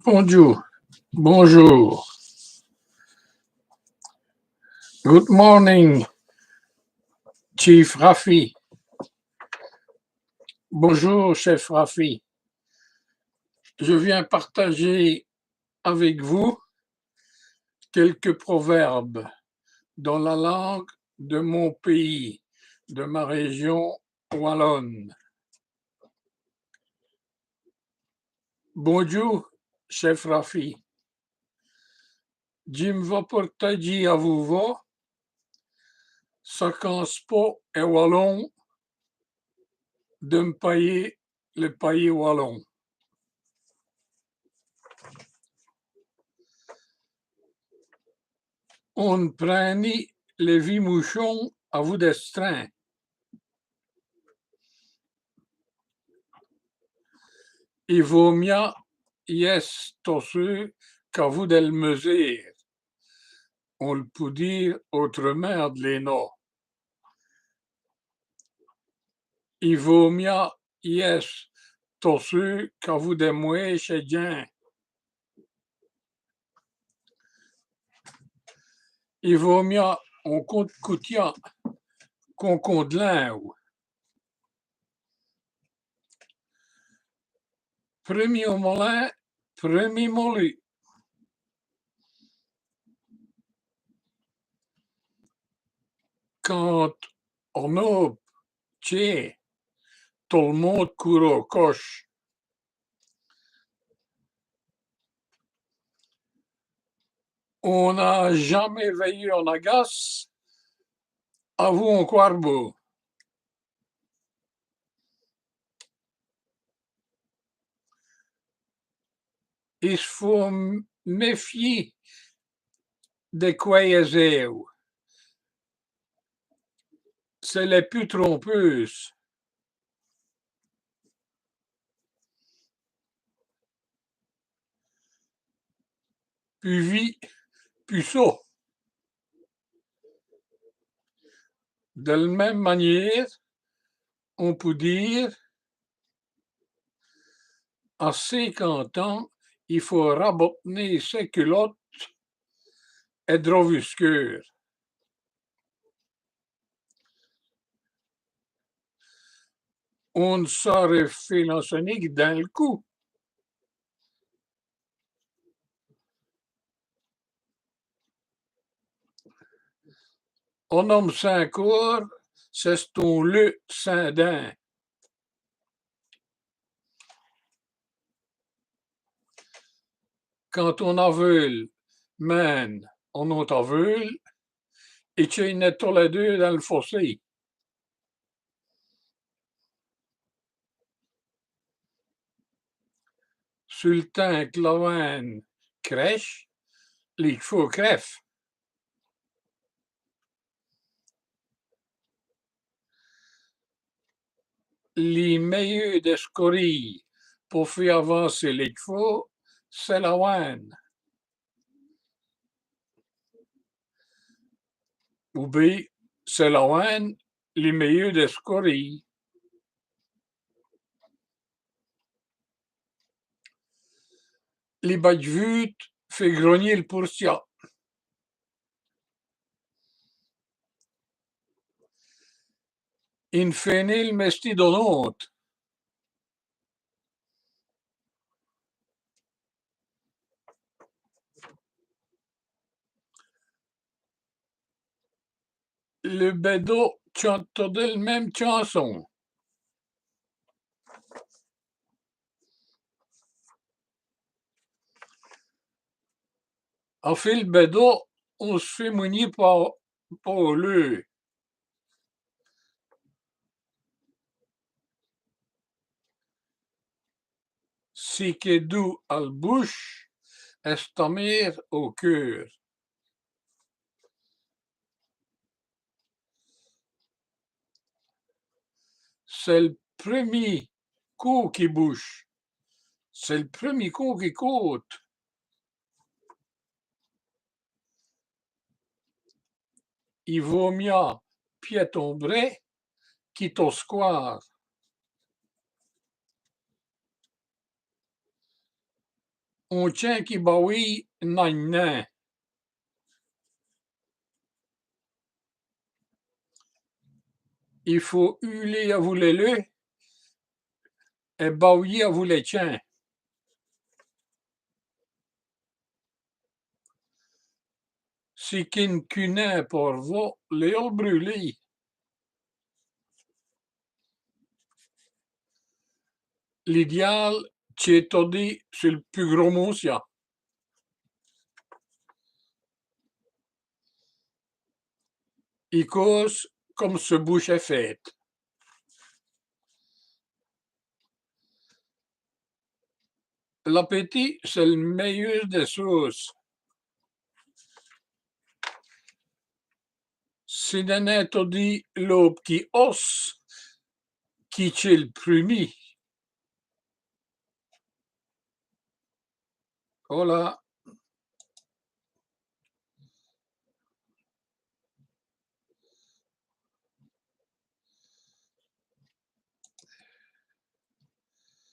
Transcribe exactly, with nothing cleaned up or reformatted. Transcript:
Bondjoû. Bonjour. Good morning, Chief Rafi. Bonjour, chef Rafi. Je viens partager avec vous quelques proverbes dans la langue de mon pays, de ma région wallone. Bondjoû, chef Rafi. Dji m' va partadjî avou vos çou qu'on s' pôrt è walon di m' payis, li payis walon. On n' prind nén lès vîs mouchons avou dès strins. I vaut mia yèsse tot seû qu'avou dèl mèzére. On l' pout dîre ôtrèmint, adlez no. I vaut mia yèsse tot seû qu'avou dès mwêchès djins. I vaut mia on côp d' coutya qu'on côp d' linwe. Prumî au molin, prumî molu. Quand on-aube tchét, tot l' monde coûrt aus coches. On n'a jamés vèyu one agace avou on cwârbau. I s' faut m-, mèfyî dès cwèyès-êwes. C'èst lès pus trompeûses. Pus vî, pus sot. Dèl minme maniére, on pout dîre, à cinquante ans, i faut rabot'ner sès culotes èt drovi s' keûr. On n' sâreut fé l'arsènik d'in l' coûp. On-ome sins côr, c'è-st-on lut sins dints. Quand on-aveûle min.ne on-ôte aveûle, i tchèy'nèt tos lès deûs dins l' fossé. Su l' timps qu' l'awin.ne crèche, li tch'fau crève. Li mèyeû dès scorîyes po fé avancer li tch'fau, c'èst l'awin.ne. Oubén, c'èst l'awin.ne li mèyeû dès scorîyes. Li badje vûte fét grognî l' pourtia. I n' fét nén l' mèstî d'on-ôte. Lès bèdots tchant'nut todi l' minme tchanson. Avou lès bèdots, on s' fét mougnî pa, pa l'eûwe. Ci qu'èst doûs al bouche èst amér au keûr. C'èst l' prumî côp qu'i bouche. C'èst l' prumî côp qu'i côte. I vaut mia piède on brès qui tot squâre. On tchin qui bawîye n'a nin. I faut hûler avou lès leûs èt bawî avou lès tchins. Si qu'i n'cunèt por vos, lèyez-l' brûler. Li diâle tchêt todi su l' pus gros moncia. I cause come si bouche èst fête. L'apétit, c'èst l' mèyeûse dès sôces. Ci n'èst nin todi l'aube qui osse qui tchéve l' prumî. Voilà,